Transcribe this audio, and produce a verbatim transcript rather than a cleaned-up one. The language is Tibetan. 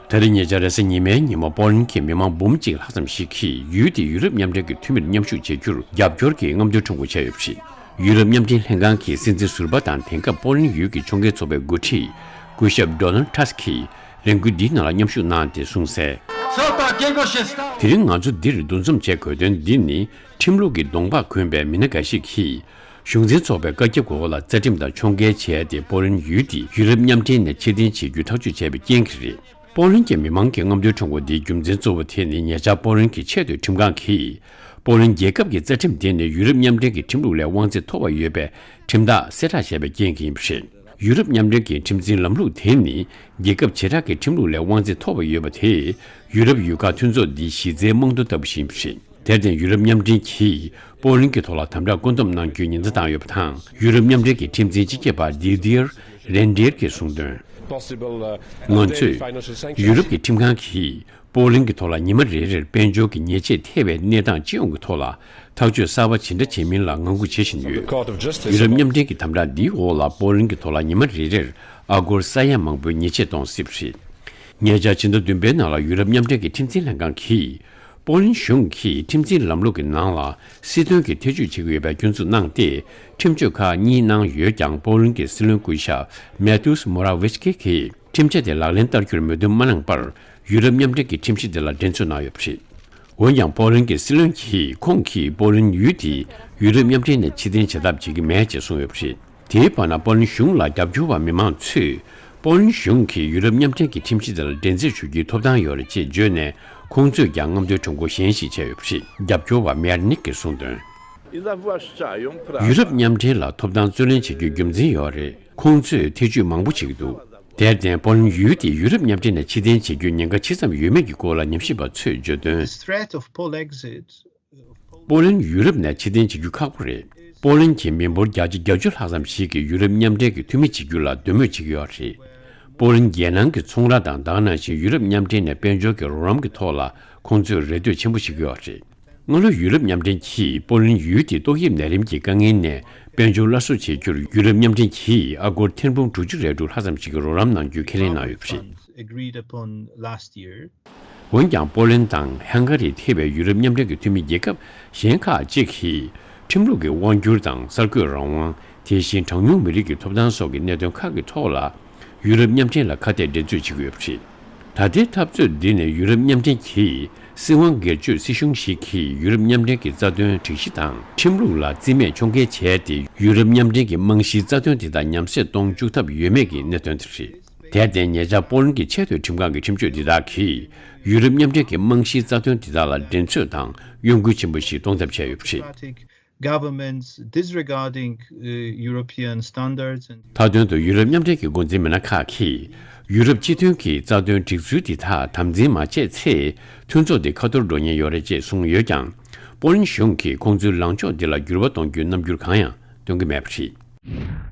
ད་རེས་ཉེ་ཆར་རེས་གཟའ་ཉི་མའི་ཉིན་མོ་པོ་ལན་གྱི་མི་མང་འབུམ་གཅིག་ལྷག་ཙམ་ཞིག་གིས་ཡུལ་དེའི་ཡུ་རོབ་མཉམ་འབྲེལ་གྱི་འཐུས་མིར་མཉམ་ཞུགས་བྱེད་རྒྱུར་རྒྱབ་སྐྱོར་གྱི་རྔམ་སྟོན་ཁྲོམ་སྐོར་བྱས་ཡོད་པ་རེད། ཡུ་རོབ་མཉམ་འབྲེལ་ལྷན་ཁང་གི་སྲིད་འཛིན་ཟུར་པ་དང་དེང་སྐབས་པོ་ལན་ཡུལ་གྱི་ཕྱོགས་འགལ་ཚོགས་པའི་འགོ་ཁྲིད་སྐུ་ཞབས་ཌོ་ནལ་ཊ་སི་ཀྱིས་ལས་འགུལ་འདིའི་ནང་ལ་མཉམ་ཞུགས་གནང་སྟེ་གསུངས་གསལ། དེ་རིང་ང་ཚོ་འདིར་འདུ་འཛོམས་བྱེད་དགོས་དོན་འདི་ནི་ཁྲིམས་ལུགས་ཀྱི་གདོང་པགས་གོན་པའི་མི་སྣ་འགའ་ཞིག་གིས་གཞུང་འཛིན་ཚོགས་པའི་བཀའ་ཁྱབ་འོག་ལ་རྩ་ཁྲིམས་དང་ཕྱོགས་འགལ་བྱས་ཏེ་པོ་ལན་ཡུལ་དེ་ཡུ་རོབ་མཉམ་འབྲེལ་ནས་ཕྱིར་འཐེན་བྱེད་རྒྱུ་ཐག་གཅོད་བྱས་པའི་རྐྱེན་གྱིས་རེད། པོ་ལན་གྱི་མི་མང་གི་རྔམ་སྟོན་ཁྲོམ་སྐོར་འདིའི་རྒྱུ་མཚན་གཙོ་བོ་དེ་ནི་ཉེ་ཆར་པོ་ལན་གྱི་ཆེས་མཐོའི་ཁྲིམས་ཁང་གིས་པོ་ལན་རྒྱལ་ཁབ་ཀྱི་རྩ་ཁྲིམས་དེ་ནི་ཡུ་རོབ་མཉམ་འབྲེལ་གྱི་ཁྲིམས་ལུགས་ལས་དབང་ཚད་མཐོ་བ་ཡོད་པའི་ཁྲིམས་ཐག་གསལ་བསྒྲགས་བྱས་པའི་རྐྱེན་གྱིས་ཡིན་པ་རེད། ཡུ་རོབ་མཉམ་འབྲེལ་གྱི་ཁྲིམས་འཛིན་ལམ་ལུགས་དེ་ནི་རྒྱལ་ཁབ་བྱེ་བྲག་གི་ཁྲིམས་ལུགས་ལས་དབང་ཚད་མཐོ་བ་ཡོད་པ་དེས་ཡུ་རོབ་ཡུལ་ཁག་མཐུན་ཚོགས་འདིའི་གཞི་རྩའི་རྨང་རྡོ་ལྟ་བུ་ཞིག་ཡིན་པ་རེད། དེར་བརྟེན་ཡུ་རོབ་མཉམ་འབྲེལ་གྱིས་པོ་ལན་གྱི་ཐོག་ལ་དམ་དྲག་བཀོད་འདོམས་གནང་རྒྱུའི་ཉེན་བརྡ་བཏང་ཡོད་པ་དང་ཡུ་རོབ་མཉམ་འབྲེལ་གྱི་ཁྲིམས་འཛིན་སྤྱི་ཁྱབ་པ་དི་དིར་རེན་ཌེར་གྱིས་གསུངས་དོན། ང་ཚོས་ཡུ་རོབ་ཀྱི་ཁྲིམས་ཁང་གིས་པོ་ལན་གྱི་ཐོག་ལ་ཉི་མ་རེ་རེར་དཔལ་འབྱོར་གྱི་ཉེས་ཆད་ཐེབས་པའི་གནས་སྟངས་སྤྱི་ཡོངས་ཀྱི་ཐོག་ལ་ཐག་གཅོད་གསར་པ་ཇི་འདྲ་བྱེད་མིན་ལ་ངང་སྒུག་བྱེད་བཞིན་ཡོད། ཡུ་རོབ་མཉམ་འབྲེལ་གྱི་དམ་དྲག་འདིའི་འོག་ལ་པོ་ལན་གྱི་ཐོག་ལ་ཉི་མ་རེ་རེར་ཨ་སྒོར་ས་ཡ་མང་པོའི་ཉེས་ཆད་གཏོང་སྲིད་པ་རེད། ཉེ་ཆར་ཕྱི་ཟླ་བདུན་པའི་ནང་ལ་ཡུ་རོབ་མཉམ་འབྲེལ་གྱི་ཁྲིམས་འཛིན་ལྷན་ཁང་གིས་པོ་ལན་གཞུང་གིས་ཁྲིམས་འཛིན་ལམ་ལུགས་ཀྱི་ནང་ལ་སྲིད་དོན་གྱི་ཐེ་བྱུས་བྱེད་ཀྱི་ཡོད་པའི་སྐྱོན་འཛུགས་གནང་སྟེ་ཁྲིམས་གཅོད་ཁག་གཉིས་གནང་ཡོད་ཀྱང་པོ་ལན་གྱི་སྲིད་བློན་སྐུ་ཞབས་མེ་ཏུས་མོ་ར་ཝེ་ཆི་ཀི་གིས་ཁྲིམས་ཆད་དེ་ལག་ལེན་བསྟར་རྒྱུར་མོས་མཐུན་མ་གནང་པར་ཡུ་རོབ་མཉམ་འབྲེལ་གྱི་ཁྲིམས་གཞི་དེ་ལ་འགྲན་རྩོད་གནང་ཡོད་པ་རེད། འོན་ཀྱང་པོ་ལན་གྱི་སྲིད་བློན་གྱིས་ཁོང་གིས་པོ་ལན་ཡུལ་དེ་ཡུ་རོབ་མཉམ་འབྲེལ་ནས་ཕྱིར་འཐེན་བྱ་ཐབས་བྱེད་ཀྱི་མེད་ཅེས་གསུངས་ཡོད་པ་རེད། དེའི་བར་ན་པོ་ལན་གཞུང་ལ་རྒྱབ་སྐྱོར་བ་མི་མང་ཚོས་པོ་ལན་གཞུང་གིས་ཡུ་རོབ་མཉམ་འབྲེལ་གྱི་ཁྲིམས་གཞི་དེ་ལ་འགྲན་རྩོད་ཞུ་རྒྱུའི་ཐོབ་ཐང་ཡོད་རེད་ཅེས་བརྗོད་ནས་ཁོང་ཚོས་ཀྱང་རྔམ་སྟོན་ཁྲོམ་སྐོར་གཞན་ཞིག་བྱས་ཡོད་པ་རེད། རྒྱབ་སྐྱོར་བ་མེར་ནིག་གིས་གསུངས་དོན། ཡུ་རོབ་མཉམ་འབྲེལ་ལ་ཐོབ་ཐང་རྩོད་ལེན་བྱེད་རྒྱུའི་རྒྱུ་མཚན་ཡོད་རེད། ཁོང་ཚོས་ཐེ་བྱུས་མང་པོ་བྱེད་ཀྱི་འདུག་དེར་བརྟེན་པོ་ལན་ཡུལ་དེ་ཡུ་རོབ་མཉམ་འབྲེལ་ནས་ཕྱིར་འཐེན་བྱེད་རྒྱུའི་ཉེན་ཁ་ཇི་ཙམ་ཡོད་མེད་ཀྱི་སྐོར་ལ་ཉམས་ཞིབ་པ་ཚོས་བརྗོད་དོན། The threat of Polexit པོ་ལན་ཡུ་རོབ་ནས་ཕྱིར་འཐེན་བྱེད་རྒྱུ་ཁག་པོ་རེད། པོ་ལན་གྱི་མི་འབོར་བརྒྱ་ཆ་བརྒྱད་ཅུ་ལྷག་ཙམ་ཞིག་གིས་ཡུ་རོབ་མཉམ་འབྲེལ་གྱི་འཐུས་མི་བྱེད་རྒྱུ་ལ་འདོད་མོས་བྱེད་ཀྱི་ཡོད་རེད། པོ་ལན་རྒྱལ་ནང་གི་ཚོང་ར་དང་ད་ག་ནང་བཞིན་ཡུ་རོབ་མཉམ་འབྲེལ་ནས་དཔལ་འབྱོར་གྱི་རོགས་རམ་གྱི་ཐོག་ལ་ཁོང་ཚོས་རེ་ལྟོས་ཆེན་པོ་བྱེད་ཀྱི་ཡོད་རེད། སྔ་ལོ་ཡུ་རོབ་མཉམ་འབྲེལ་གྱིས་པོ་ལན་ཡུལ་དེ་ཏོག་དབྱིབས་ནད་རིམས་ཀྱི་དཀའ་ངལ་ནས་དཔལ་འབྱོར་སླར་གསོ་བྱེད་རྒྱུར་ཡུ་རོབ་མཉམ་འབྲེལ་གྱིས་ཨ་སྒོར་ཐེར་འབུམ་དྲུག་ཅུ་རེ་དྲུག་ལྷག་ཙམ་ཞིག་གི་རོགས་རམ་གནང་རྒྱུའི་ཁས་ལེན་གནང་ཡོད་པ་རེད། Agreed upon last year. འོན་ཀྱང་པོ་ལན་དང་ཧང་ག་རི་ཐེ་བའི་ཡུ་རོབ་མཉམ་འབྲེལ་གྱི་འཐུས་མི་རྒྱལ་ཁབ་གཞན་ཁག་ཅིག་གིས་ཁྲིམས་ལུགས་ཀྱི་དབང་སྒྱུར་དང་གསར་འགོད་རང་དབང་དེ་བཞིན་གྲངས་ཉུང་མི་རིགས་ཀྱི་ཐོབ་ཐང་སོགས་ཀྱི་གནད་དོན་ཁག་གི་ཐོག་ལ་ཡུ་རོབ་མཉམ་འབྲེལ་ལ་ཁ་གཏད་འགྲན་རྩོད་བྱེད་ཀྱི་ཡོད་པ་རེད། ད་ལྟའི་འཐབ་རྩོད་འདི་ནི་ཡུ་རོབ་མཉམ་འབྲེལ་གྱིས་སྲིད་དབང་སྒེར་གཅོད་སྲིད་གཞུང་ཞིག་གིས་ཡུ་རོབ་མཉམ་འབྲེལ་གྱི་རྩ་དོན་སྒྲིག་གཞི་དང་ཁྲིམས་ལུགས་ལ་རྩིས་མེད་ཕྱོགས་འགལ་བྱས་ཏེ་ཡུ་རོབ་མཉམ་འབྲེལ་གྱི་རྨང་གཞིའི་རྩ་དོན་དེ་དག་ཉམས་སད་གཏོང་བཅུག་ཐབས་ཡོད་མེད་ཀྱི་གནད་དོན་དེ་རེད། དེར་བརྟེན་ཉེ་ཆར་པོ་ལན་གྱི་ཆེས་མཐོའི་ཁྲིམས་ཁང་གི་ཁྲིམས་གཅོད་འདི་དག་གིས་ཡུ་རོབ་མཉམ་འབྲེལ་གྱི་རྨང་གཞིའི་རྩ་དོན་དེ་དག་ལ་འགྲན་རྩོད་དང་གཡོ་འགུལ་ཆེན་པོ་ཞིག་གཏོང་ཐབས་བྱས་ཡོད་པ་རེད། Democratic governments disregarding uh, European standards and མཐའ་དོན་དུ་ཡུ་རོབ་མཉམ་འབྲེལ་གྱི་འགོ་འཛིན་མི་སྣ་ཁག་གིས་ཡུ་རོབ་སྤྱི་མཐུན་གྱི་རྩ་དོན་སྒྲིག་ཚུལ་འདི་དག་དམ་འཛིན་མ་བྱས་ཚེ་མཐུན་ཚོགས་འདི་ཁ་ཐོར་འགྲོ་ཉེན་ཡོད་རེད་ཅེས་གསུངས་ཡོད་ཀྱང་པོ་ལན་གཞུང་གིས་ཁོང་ཚོའི་ལངས་ཕྱོགས་འདི་ལ་འགྱུར་བ་གཏོང་རྒྱུའི་རྣམ་འགྱུར་གང་ཡང་སྟོན་གྱི་མེད་པ་རེད།